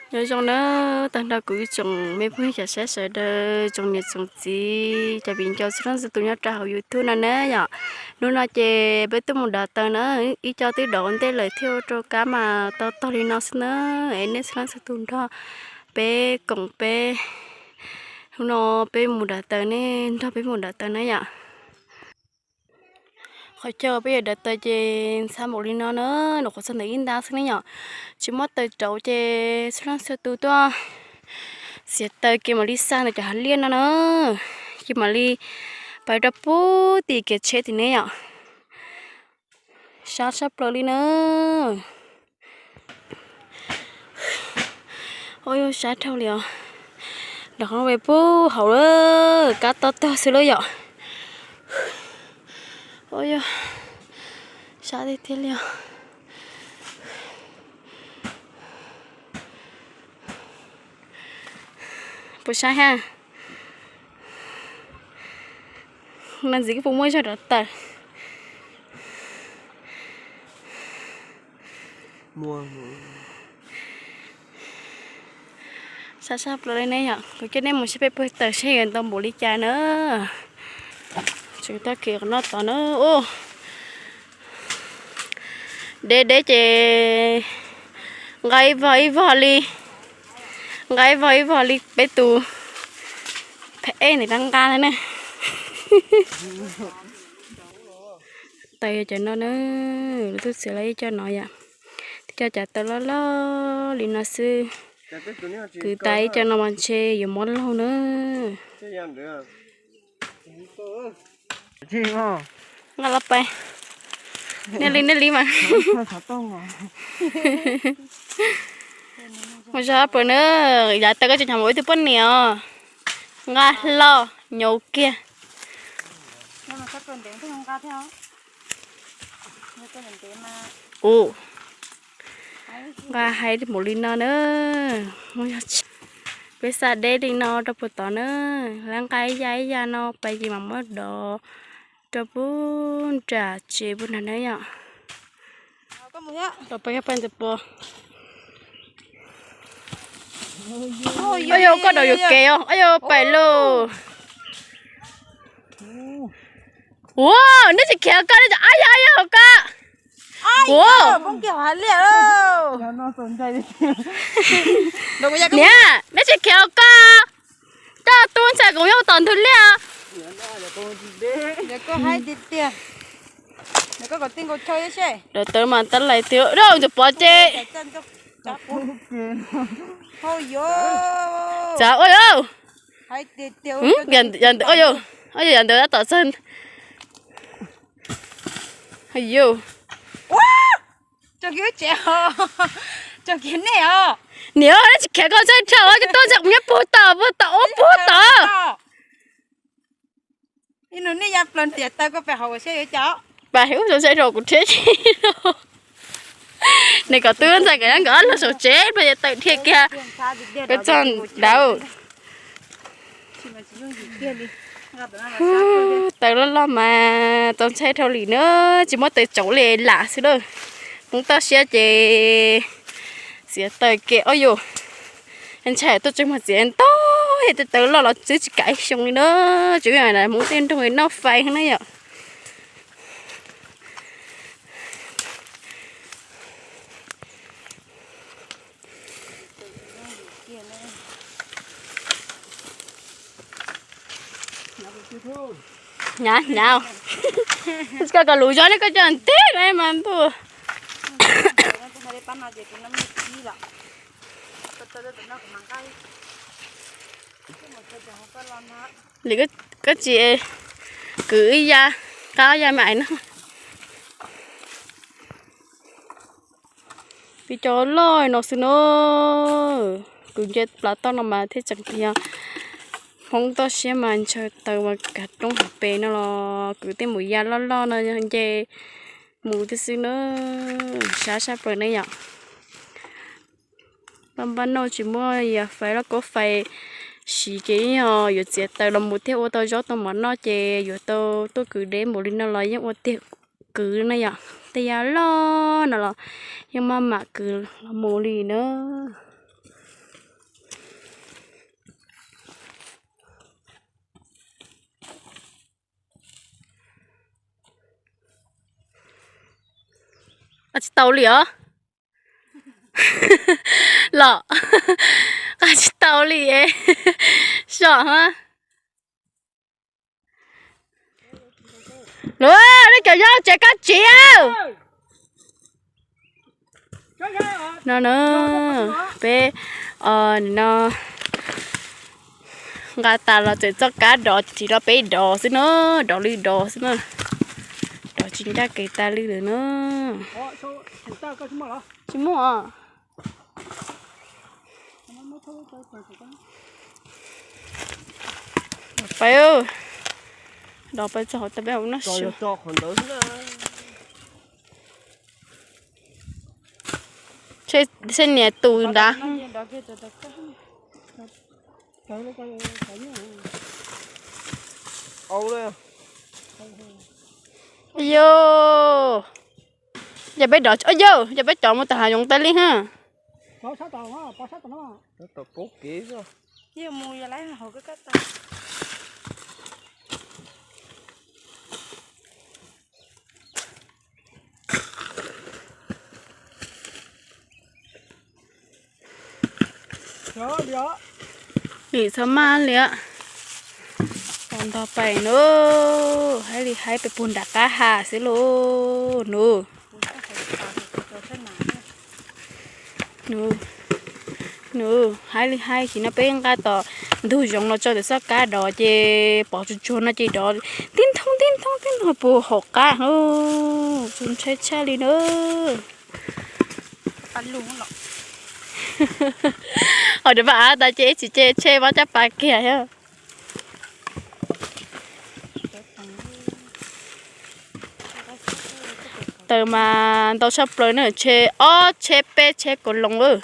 Nyob zoo na, tag nrho kuv ib tsoom me phooj ywg cov saib sawv daws, tsoom niam tsoom txiv, cov viv ncaus txhua leej txhua tus nyob rau hauv YouTube no na yom. Hnub no ces peb tuaj mus dav taws na, ib co twb dav ua ntej lawm thiab ua rau kab mas tau tog li no xwb na. Es nej txhua leej txhua tus nrog peb koom peb, hnub no peb mus dav taws, nej nrog peb mus dav taws na yom. Qhov chaw peb yuav dav taws ces ntxhab npaum li no na, nws qhuav txog ntawm ib ntab xwb ne yom. Tsis muaj taws rauv ces txhua leej txhua tus tuaj txiav taws ces mam li xa ntawm cov hav liaj no na, ces mam li pais rau pub tim kiag tsheb tim ne yom. Sab sab plaws li na. Ua yog sab dhau li os. Nram qhov no pub hauv lawm, kab tob tog xwb lawm yom. Ua yog sab tiag tiag li os. Puas sab ha? No ntxiv kuj puas muaj zog rov tawm. Sab sab plaws li ne yom, kuv coj nej mus saib peb puag taws seb yuav ntau npaum li cas na. Tseem tag kis qhov no tod na. Ua deb deb ces nqa ib vog ib vog li, nqa ib vog ib vog li peb tus phem ej ntawm no nqa ntag na. Taws yog cov no na, lawv twb txiav los ib co no yom. Twb cov cav taws loj loj li no xwb. Kwv tas ib co no mas ntshe yuav mob laug na. Nqa los pais. Nej li nej li mas. Mus zog pem na, yav tas koj tsis nyob mus ib tug poj niam os. Nqa hlo, nyuv kiag. Ua, nqa hais npaum li no na. Peb xa deb li no rau puag tod na, lawv nqa ib ya ib ya no pais ces mam muab dov rau puag nram tsev puag nrag na yom. Pais pais ntawm puas. Ua yog koj dov yuam kev os, ua yog pais lauj. Ua, neb tsis khiav koj, neb tsis, ab yog, ab yog hauv koj. Ua, niam, neb tsis khiav hauv koj. Coj tub ntxhais kuv nyob tom ntug liaj. Dov tawv mas tab lais tiag, ntxawm pov ces. Txav ua yog. Ua yog ntawd tab tom txog. Niam, neb tsis khiav koj txhaj dhau, coj tub ntxhais kuv nyob puag tom, puag tom, ub puag tom. Pais ub zoo saib rau kuv thiab. Nws kom tub ntxhais kom nyob nkawd ob leeg saum tsev, pais yav tawm dhia kiag. Peb txog dawb. Taws loj loj mas txaus ntshai dhau li na, tsis muab taws tsauv li lam xwb lawm. Hmoob toj siab ces txiav taws kev ob yus, ntshai tuaj tsev mas txiav ntau, tej taws loj los twb tsis kam ib xyoo li na, tsis Hmoob tej nroog noj fais na yom. Hnyav hnyav, koj kom lus zog ne, koj coj ntev na mas ntuj. Li koj tsis kwv ib ya, qab ya me ais no. Peb cov loj no xwb no, kwv nce plaws toj no mas thiaj tseem tiag. Hmoob toj siab mas ntshaw taws mas kav roob hauv pes no los kwv tej mus ya loj loj no nce mus tib xwb na, sab sab plaws ne yom. Npaj npaj noj tsis muaj yam fais loj koob fais siv ces yog yuav txiav taws los mus thiaj ua tau zaub tau mov noj ces yuav tau tuaj kwv deb npaum li no los yeej ua tiag kwv na yom. Tej yam loj no los yeej maj mam kwv los mus li na. tau li os. Los, nqa tsis tau li es. Soj ha. Lawv, nej cov nyob tsev kab tsiv. No na, peb no nqa tas los txawm txoj kab dov tsis los peb dov xwb na, dov lwj dov xwb na. Dov tsis ncaj kev tas li lawm na. Tsis muaj. Peb, dov peb txog hauv tau peb hauv no. Seb niam tus ntawd. Yog, yog peb dov, yog peb cov mus tag hav zoov tas li ha. Nim txhob maj li, ntog pais nub, haib li haib peb puag nram qab ha xwb lauj nub. Nub, haib li haib, tam sim no peb nqa tom ntug zoov los tso ntawm txoj kab dov ces pov tsuag tsuag no ces dov tib nthoob tib nthoob tib nthoob puag hauv qab, txaus ntshai tshaj li na. Ho vaj av tas ces ib tsis ces tsheb vaj caj pas kiag thiab. Taws mas ntau tshaj plaws na, tsheb ob tsheb peb tsheb kaus loos.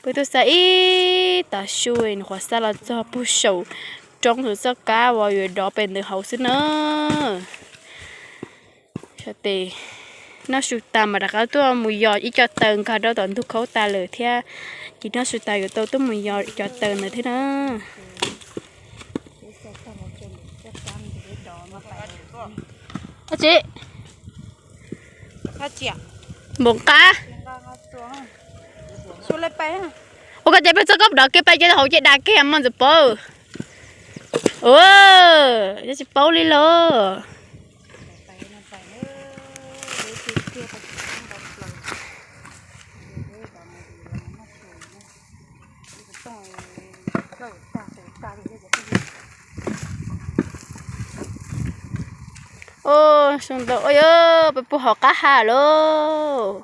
Peb tuaj xa ib tas su nws qhuav xa los txog puag saum roob ntawm txoj kab uas yuav dov pem ntawd hauv xwb na. Tes noj su tas mas rov qab tuaj mus yos ib co taws nkag rau tom ntug khaub tas lawm thiab. Ces noj su tas yuav tau tuaj mus yos cov taws ntawd thiab na. Dab tsi? Npaum qab. Ua koj ces peb txoj koj dov kiag pais ces hauv ces dag kiag mog ntxawm paub. Ua, yog tsis paub li los. Ua, su ntau yog peb puag hauv qab ha lauj.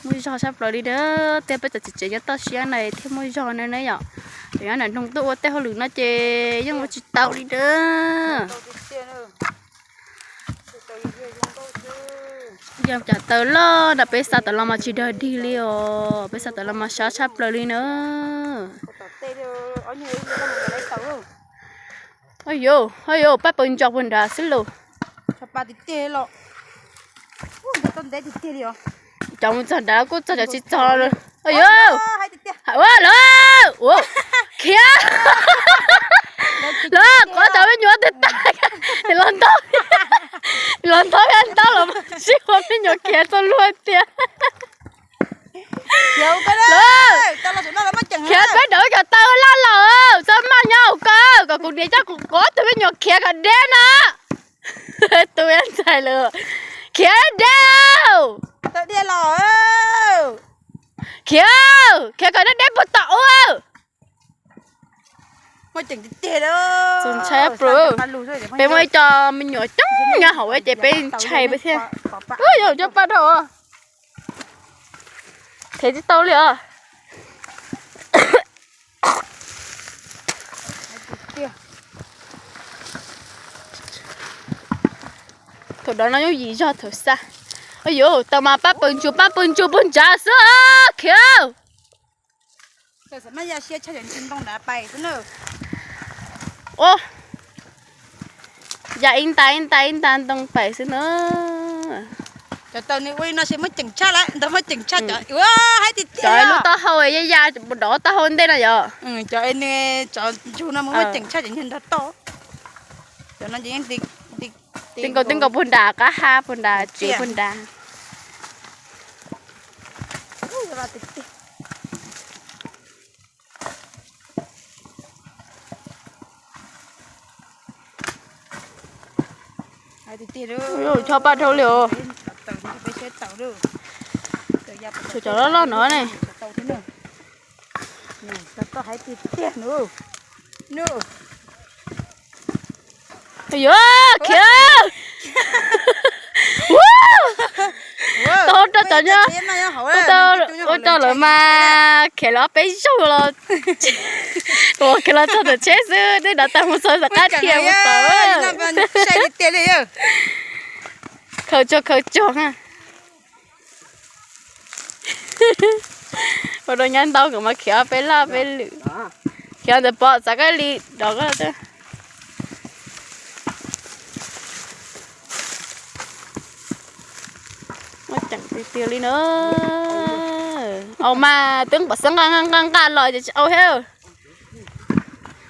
Muaj zog tshaj plaws li na, tej peb cov txiv tsev nyob toj siab na thiaj muaj zog na ne yom. Cov nyob nram nroog tuaj ua tej hauj lwm no ces yeej ua tsis tau li na. Yog cov taws loj no peb xa tom los mas tsis dog dig li os, peb xa tom los mas sab tshaj plaws li na. Ua yuav, ua yuav pab pawg ntso puag nrad xwb lauj. Cov mus txog nrad kuj txog cov tsis txog. Ua yuav, ua lawm, khiav lawm, qhov cov me nyuam twb tag, los ntau, los ntau, ntau los sib ua me nyuam khiav txog luag tiag. Khiav peb dawb cov taw loj lawm, txhob maj nyob ko, kom kuv niam coj kuv ob tug me nyuam khiav kom deb na. Tus ntxhais lawm, khiav deb, khiav, khiav kom deb deb puag tom ub. Txaus ntshai pes, peb muaj ib co me nyuam coob nyob hauv ces peb ntshai peb thiaj, yog cov paj rau, them tsis tau li os. Thaum dov no yeej yim zog thaum xa. Yuav tau mas pab pawg ntsuag, pab pawg ntsuag puag nrad xwb, khiav. Ua, ya ib nta ib nta ib nta ntoo pais xwb na. Cov taub nws ua li no ces muaj ceem tshaj lawm, ntawd muaj ceem tshaj cov ua haib tiag tiag. Cov lub taub hau ya ya, dov taub hau ntej no yom. Cov nws cov ntsug no muaj ceem tshaj cov niag nrog toj. Cov no ces yeej ti nkaus ti nkaus puag nrad qab ha puag nrad tsev puag nrad. Tshaj paj dhau li os. Cov loj loj no ne. Yuav khiav. Tau rau cov nyob, ua rau lawv mas khiav los peb zaug los, ua khiav los txog tom tsheb xwb twb dav tag mus txog tom qab thiaj mus tau. Khaws tsuag khaws tsuag. Ua rau nyab ntaub nkawd mas khiav peb laj peb lwm, khiav ntawd pom txav kab li dov koj. Muaj ceem tiag tiag li na. Au mas twb npam xeeb nqa nqa nqa los ces tsis au thiab.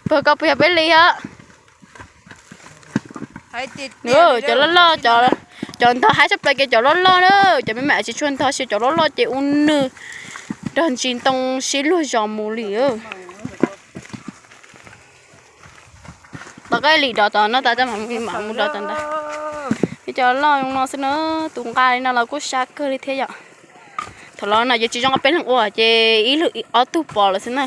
Puag koj puas yog peb li hos? Cov loj loj, cov ntog haib tshaj plaws ces cov loj loj na, cov me me tsis tshua ntog, cov loj loj ces ua nws nrog ntsis ntoo sib luag zos mus li. Tau koj li dov tom no tas, mam mus dov tom ntawd. Ib co loj zoo no xwb na, tus nqa li no los kuj sab kawg li thiab yom. Thaum los no ces tsis zoo ob peb leeg ua ces ib leeg ob tug pom lawm xwb na.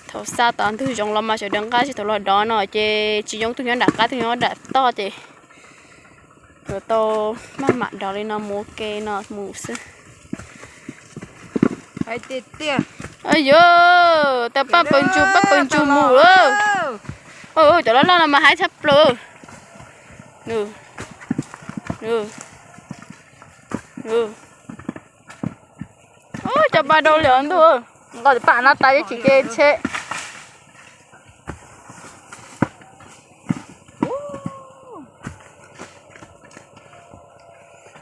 Thaum xa tom ntug zoov los mas sawv daws nqa, tsis thaum los dov no ces tsis zoo, tug nyob nram qab tug nyob nram toj ces yuav tau maj mam dov li no mus ua ke no mus xwb. Yuav tau paj paws ntsug paj paws ntsug mus lawm. Cov loj loj no mas haib tshaj plaws. Cov pa dau li os ntuj. Nqa paj no tas yeej tsis ke tsheb.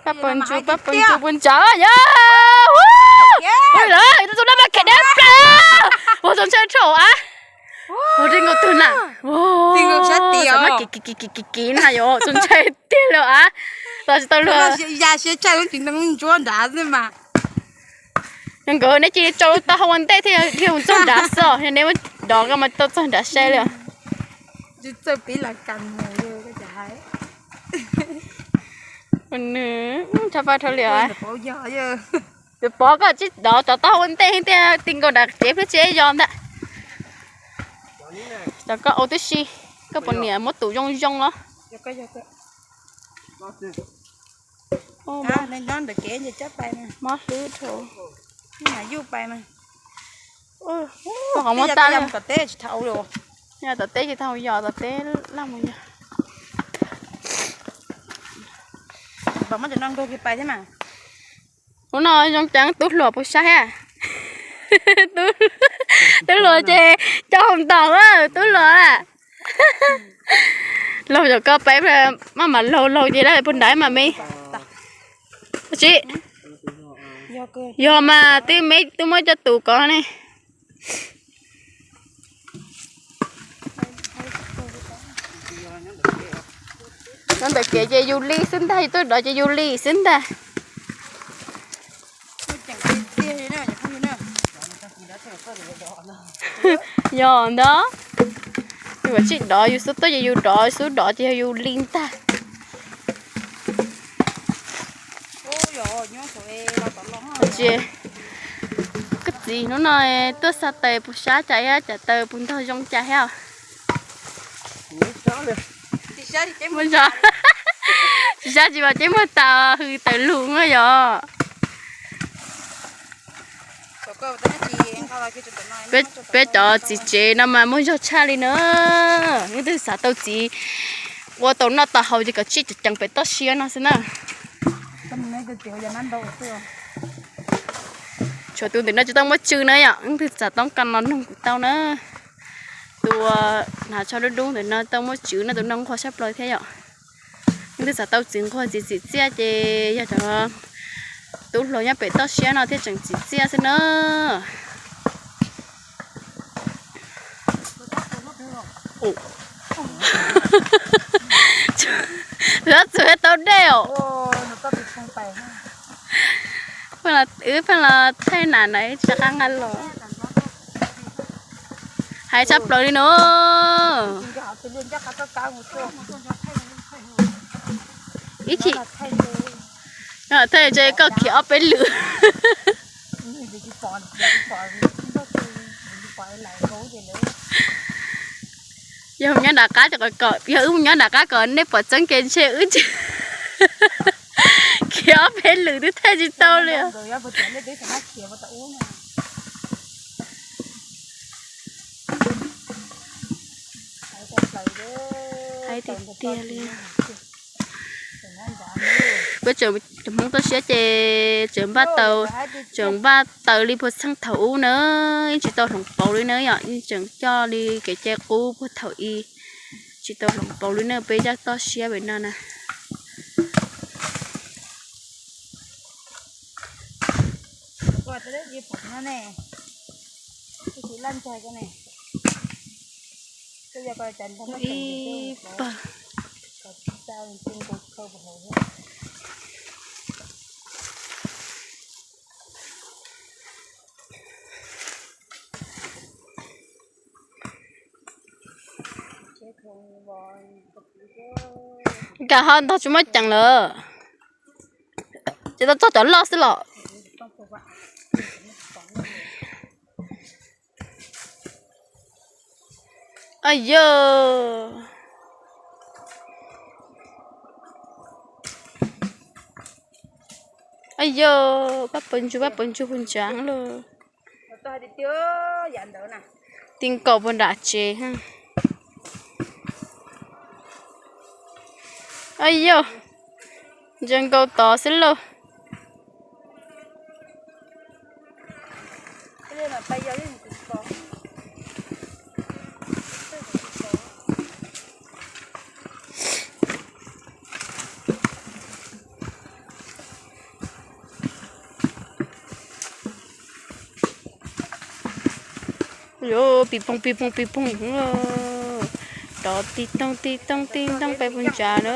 Paj paws ntsug paj paws ntsug puas ntsav yog. Ua lawm tus no mas khem dab plaws. Ua txaus ntshai rau av. Ua ri nkaus twg na. Ua mas kiv kiv kiv kiv na yom, txaus ntshai tiag li av. Los tsis tau luag. Ya siab tshaj lub tsis ntoo ntsuab nrad xwb mas. Nkawd neb cia li tso lub taub hau ua ntej thiaj dhia mus txog nrad xwb, neb muab dov nqa mas tau txog nrad saib li. Nws tshaj paj dhau li. Yuav pov koj tsis dov cov taub hau ua ntej thiab, ti nkaus nram tsev pliag tsis yog ntag. Cov koj ua tib si, koj puas niam muab tus zoo zoo los? Mob hlwb dhau. Qhov muab tas li. Tom teb tsis tau yos, tom teb laj mus yos. Hnub no zoo ceev tub hluas puas saib. Tub hluas ces coj hau ntaus, tub hluas. Laug yog koj peb maj mam laug laug ces lawv puag nrad mas me. Tsis yog mas twb me twb muab coj tus kov ne. Nyob ntawm kev ces yus li xwb ntag, yus tuaj dov ces yus li xwb ntag. Yog ntag, yus tsis dov yus xub tuaj ces yus dov, xub dov ces yog yus li ntag. Tsis, koj txiv hnub no tuaj xa taws puas sab cas thiab, cas taws puas ntog zoo cas thiab? Tsis sab tsis mas ces muag tas hws taws lug na yog. Peb cov txiv tsev no mas muaj zog tshaj li na. Leej twg xav tau txiv ua tau noj tau haus ces kom tsij ceev pem toj siab no xwb na. Tshuav tus ntawm no tsis tau muab tsw na yom, leej twg xav tau koj no nug kuv tau na. Tus hnav tsho dub dub ntawm no tau muab tsw na, tus no nquag tshaj plaws thiab yom. Leej twg xav tau txiv nquag txiv txiv txiaj ces yog cov tub hluas nyob pem toj siab no thiaj tseem txiv txiaj xwb na. Lov txus tau dej os. Wb pheej los thaij nam na ib tsa qab nqa los. Hais tshaj plaws li no. Ib chim thaij tse koj khiav ob peb lwm. Yog mus nyob nram qab kom, yog wb mus nyob nram qab kom nej pom txeeb kev ntshe wb tsis khiav ob peb lwm twb thaij tsis tau li. Hais tiag tiag li. Peb tseem, cov Hmoob toj siab ces tseem npaj taws, tseem npaj taws li puag txheej thaum ub na, yeej tsis tau hloov pauv li na yom, yeej tseem coj li kev cai qub puag thaum i, tsis tau hloov pauv li na peb zaj toj siab pem no na. Ib pawg. Nkag ho ntog tsis muaj ceem lawm. Ces tau txog cov loj xwb los. Ayo. Ayo, pab pawg ntsug, pab pawg ntsug puag ntsav lawm. Ti nkaus puag nram tsev. Ayo, ntsia nkaus tod xwb lauj. Yuav pis poog pis poog pis poog, rov ti toog ti toog ti toog peb puag ntsav na.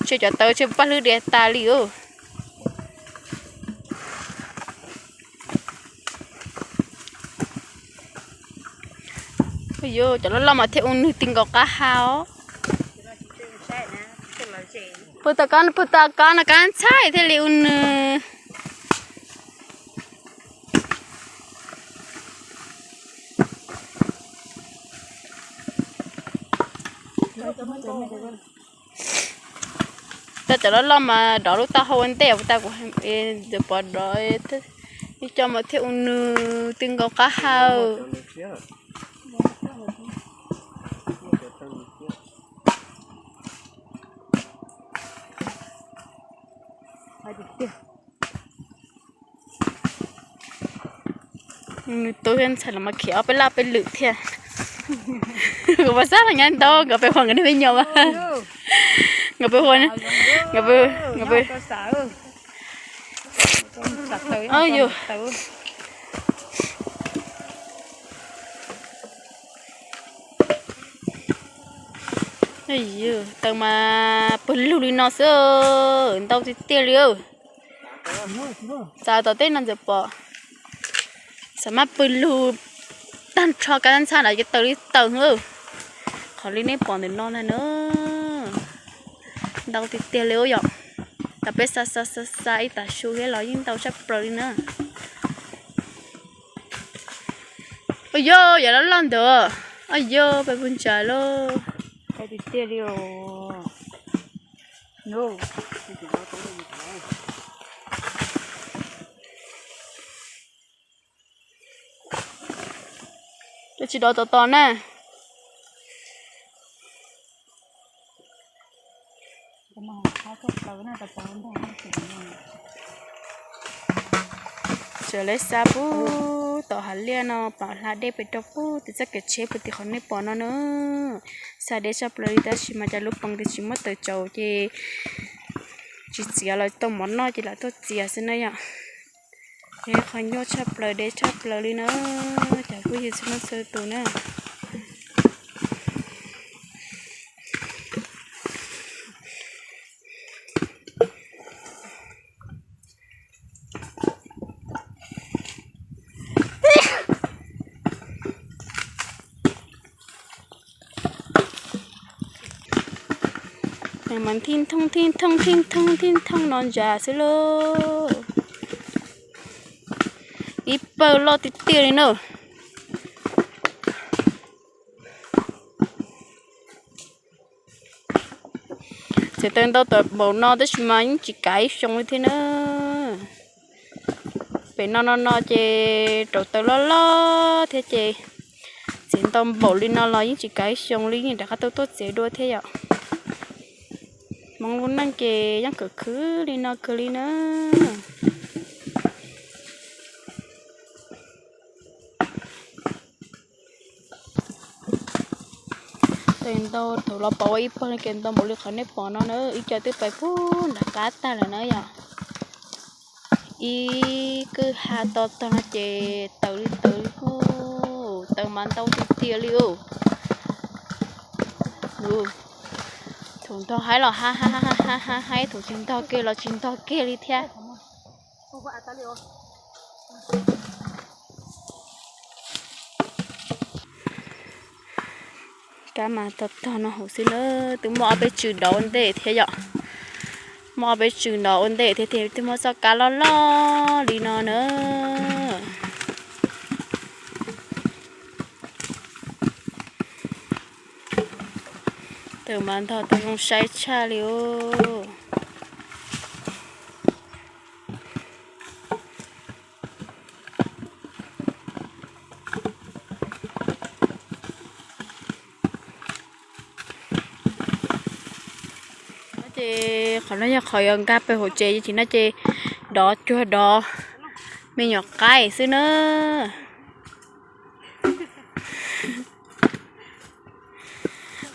Tshe cov tawv tshe paj hlwb dias tas li os. Yuav cov loj loj mas thiaj ua nws ti nkaus qab hau. Puag ta kab, puag ta kab no kab ntxhab thiaj li ua nws. Tau cov loj loj mas rov lub taub hau ua ntej, puag ta kuv ntxawm pov rov ib co mas thiaj ua nws ti nkaus qab hau. Nws tub thiab ntxhais los mas khiav ob peb laj peb lwm thiab. Kuv pas xab los nyab ntau nkawd peb hu nkawd niag me nyuam mas. Nkawd peb hu, nkawd peb, nkawd peb. Yus, taws mas pawg lug li no xwb, ntau tiag tiag li. Txav tom teb no ntxawm pom. Xav mas pawg lug tag nrho kab ntxhab no ces taws li taws. Qhov li nej pom ntawm no na, ntau tiag tiag li yom. Tam peb xa xa xa xa ib tag su thiab los yeej ntau tshaj plaws li na. Au yog, yam loj loj ntawd. Au yog, peb puas ntsav lauj. Tiag tiag li os. Tsis dov tom tos na. Tseem lawv xa pub tom hav liaj no pom hla dej pem rau pem tim txoj kev tsheb pem tim qhov nej pom no na. Xa deb tshaj plaws li tab sis mas cas lub peev twb tsis muab taws tsaus ces tsis txiav los tau mov noj ces lam tuaj txiav xwb na yom. Ces qhov nyuaj tshaj plaws deb tshaj plaws li na, cov phooj ywg txhua leej txhua tus na. Mas thij thooj thij thooj thij thooj thij thooj no ntsa xwb lauj. Ib pawg loj tiag tiag li na. Txiav taws ntau tau npaum no tab sis mas yeej tsis kav ib xyoo li thiab na. Pem no no no ces rauv taws loj loj thiab ces txiav ntau npaum li no los yeej tsis kav ib xyoo li, yeej rov qab tuaj tuaj txiav dua thiab yom. Hmoob lub neej ces yeej khwv khwv li no kawg li na. Taws ntau thaum los pom ua ib pawg li, kev ntau npaum li qhov nej pom no na, ib co twb pais puag nram qab tag lawm na yom. Ib kwj ha to tog no ces taws li taws li, taws mas ntau tiag tiag li. Thaum ntog haib los ha ha ha ha, thaum tsis ntog kiag los tsis ntog kiag li thiab. Kab mas tog tog no hauv xwb na, twb muaj ob peb tswm nrov ua ntej thiab yom. Muaj ob peb tswm nrov ua ntej thiab, thiaj twb muaj txoj kab loj loj li no na. Taws mas ntog tau zoo saib tshaj li os. Ces qhov no yog qhov yuav nkag pem hauv tsev, ces no ces dov cuag dov me nyuam qaib xwb na.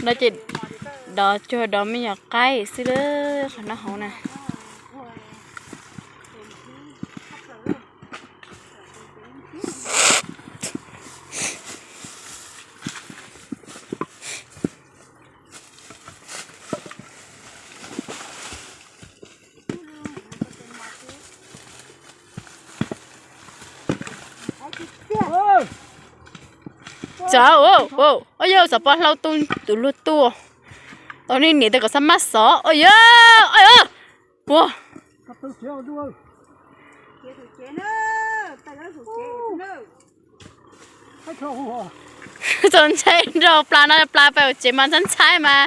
No ces dov cuag dov me nyuam qaib xwb lawm qhov no hauv na. Txawv, o yog xov pos hlau tu tus luag tuaj. Tau nej niam tej kom xab mab xov, o yog, o yog, ua. Txaus ntshai nrog plas no, plas pem hauv tsev mas ntxhab ntxhab mas,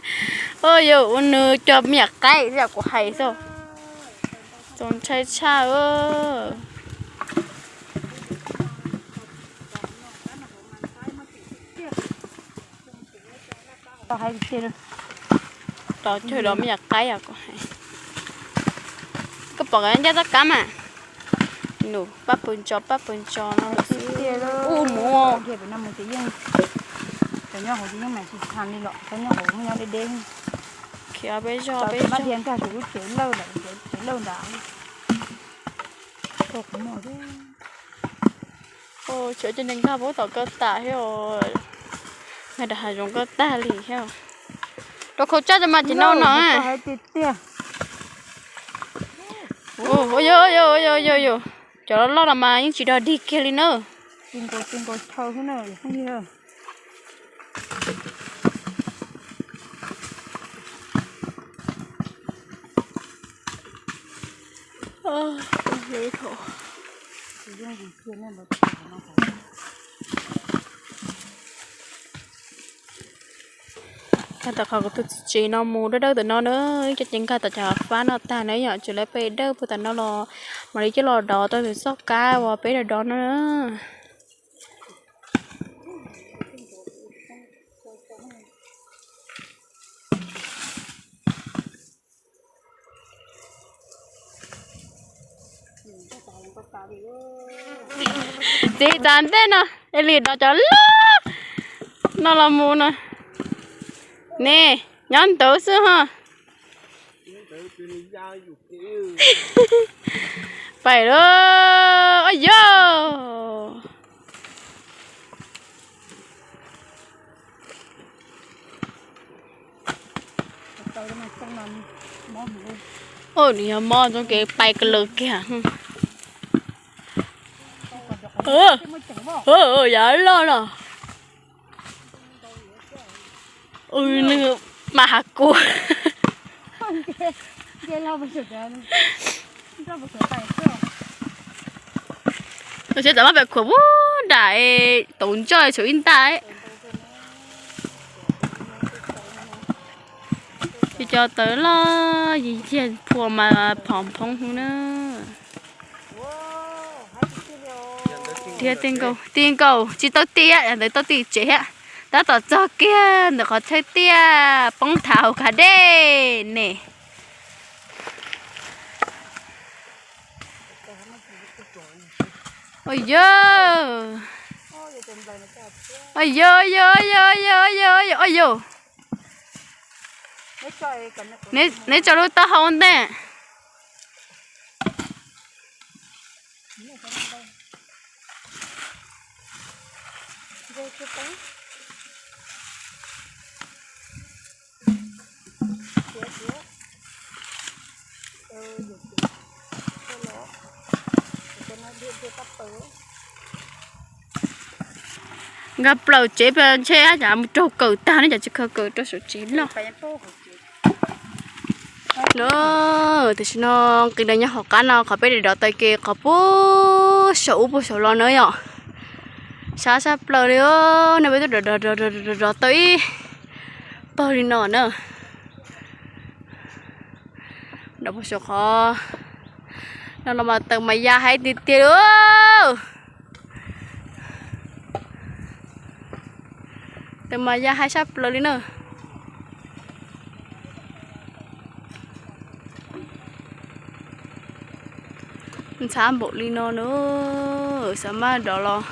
o yog ua nws cog me nyuam qaib yam kuv hais xwb. Txaus ntshai tshaj. Dov cuag dov me nyuam qaib os kuv hais. Koj pom ncaj txoj kab mas, nws pab pw ntso pab pw ntso no xwb. Ub, mus, khiav peb zog peb zog. Tseem cia li nkag pub tom ko tas thiab, nkag rau hav zoov ko tag li thiab. Rau khau tsaj rau mas tsis nau no. Yog, yog, yog, yog, cov loj loj los mas yeej tsis dog dig kiag li na. Nkag tom qhov kuv tus txiv tsev no mus dawb dawb tom no na, cov ces nkag tom cov fab no tag na yom, tsis lawv peb dawb pw tom no los mam li coj los dov tau tus txoj kab uas peb dov dov no na. Txiv tas ntej no, es li dov cov loj no los mus no. Ne, nyob ntawd xwb ho. Pais lawm, ua yog. Nws yog mob txoj kev pais ka laws kiag. Yav loj no. Nws mas has kuv. Siab txawm maj pem khuam ub nram tauv ntsoj tshuav ib ntaj. Ces cov tawv loj yig yig phua mas phom phoob hwv na. Tiag, ti nkaus, ti nkaus tsis tau ti, yam ntawd tau ti tsev thiab. Tab tom txog kiag ntawm qhov chaw tiaj poob thav hauv kav dej ne. Ua yog, ua yog, ua yog, ua yog, ua yog, ua yog, ua yog. Neb tso lub taub hau ntej. Nkag plaws tsev pes ntshe cas mus raug kawm tag ne, cas tsis khaws kawm rau saum tsev loj. No, tam sim no nqis los nyob hauv qab no qhov peb dov taws ces qhov puag saum ub puag saum los na yom. Sab sab plaws li, no peb twb dov taws ib pawg li no na. Dov puag saum qhov no los mas taws mas ya haib tiag tiag li. Taws mas ya haib sab plaws li na. Ntxhab npaum li no na, xav maj dov los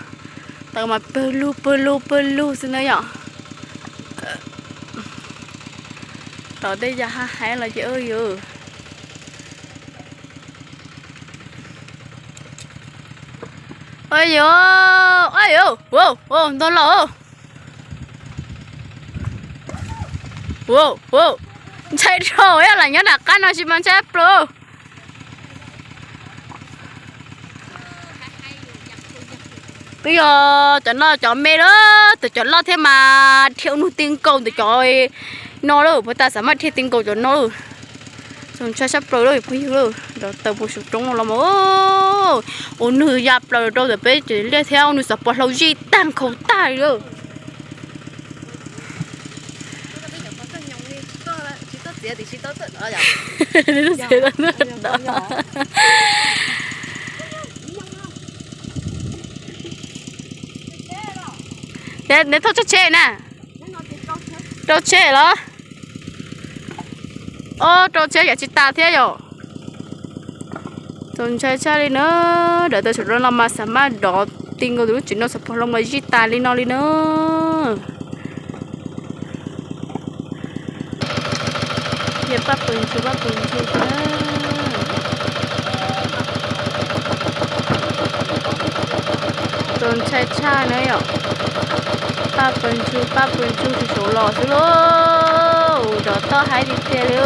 taws mas pawg lug pawg lug pawg lug xwb na yom. Dov tej ya haib haib los ces yus Ua yuav, ua yuav, ua, ua ntog los. Ua, ua, ntshai dhau, yog lam nyob nram qab no tsis mas ntshai plaws. Twb yog cov no cov me lawm, tus cov loj thiab mas dhia ua nug ti nkaus ntawm cov no lawm, puas tas xav maj dhia ti nkaus cov no lawm. Txaus ntshai sab plaws lawm phooj ywg lawm, nrov taws puag saum roob no los mas ua nws ya plaws rau ntawm peb cov liaj thiab ua nws xov pos hlau zij tag nkhaus tag li lawm. Neb thauj tsheb na. Rau tsheb los? Ob, rau tsheb yam tsis tas thiab yom. Txaus ntshai tshaj li na. Nrov taws saum no los mas xav maj dov ti nkaus tus lub tsev no xov pos hlau mas zij tas li no li na. Yog paj pawg ntsu paj pawg ntsu na. Txaus ntshai tshaj na yom. Paj pawg ntsu paj pawg ntsu saum saud los xwb lauj. Nrov toj haib tiag tiag li.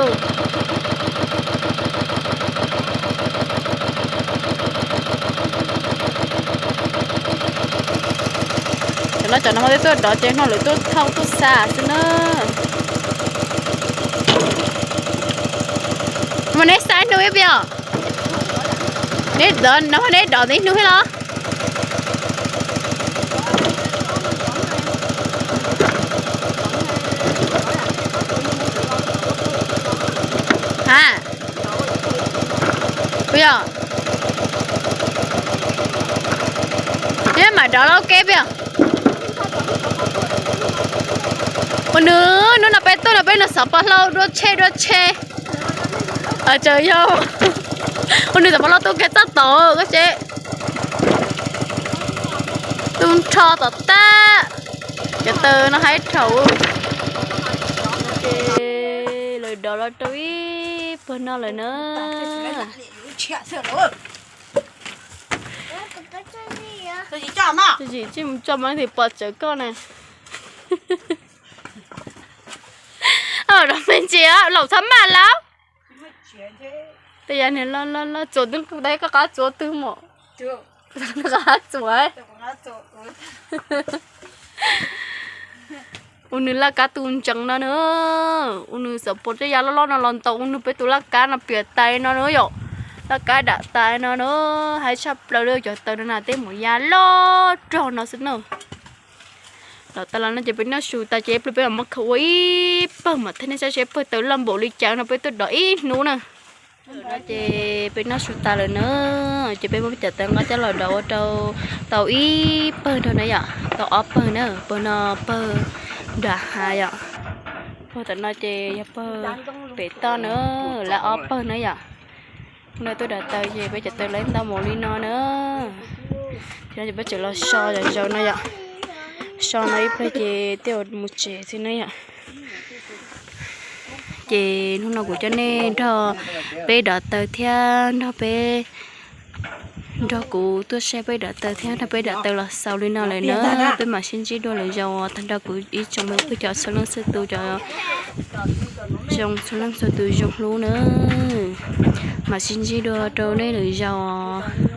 Cov no cov no ho twb tuaj dov ces no lawv tuaj thauj tuaj xa xwb na. Mas neb xa ib hnub ib pliag? Neb dov no neb dov ib hnub thiab los? Ha, puas yog? Neb mam dov los ua ke puas yog? Ua nws hnub no peb tuaj no peb nws xov pos hlau dua tsheb dua tsheb. Tsaws yog ua nws xov pos hlau tuaj kiag txoj tod koj seb. Tu nrho tom tab. Cov taws no haib dhau. Ces lawv dov los rau ib pawg no lawm na. Tsis mus tso mas leej twg pom tsawv koj na. Dov me ntsis laus txhob maj lawm. Tej yam niag loj loj loj txuas twb qab txuas twg mom. Qab txuas. Ua nws laj kab tu ntsees no na. Ua nws xav pom tej yam loj loj no los ntaus ua nws peb tus laj kab no piam tais no na yom. Laj kab dam tais no na. Haib tshaj plaws li cov taws no na, tej mus ya loj rog no xwb na. Dov tas los no ces peb noj su tas ces ib pliag peb mam muab khaws ua ib pawg mas thiaj nej saib seb pawg taws loj npaum li cas no peb tuaj dov ib hnub na. Ces peb noj su tas lawm na, ces peb muab peb cov taws nqa coj los dov ua rau tau ib pawg nrog na yom, tau ob pawg na, pawg no pawg nram hav yom. Pawg tom no ces yog pawg pem toj na, lawv ob pawg na yom. No tuaj dov taws ces peb cov taws lawv ntau mus li no na. Ces no ces peb tseem los so zom zaws no yom. So no ib pliag ces tej zaum mus tsev xwb na yom. Ces hnub no kuv coj nej nrog peb dov taws thiab nrog peb, nrog kuv tuaj saib peb dov taws thiab nrog peb dov taws los xaus li no lawm na. Peb mam sib ntsib dua lwm zaus, tag nrho kuv ib tsoom me phooj ywg txhua leej txhua tus cov zoo, txhua leej txhua tus zoo hlub na. Mam sib ntsib dua rau nej lwm zaus.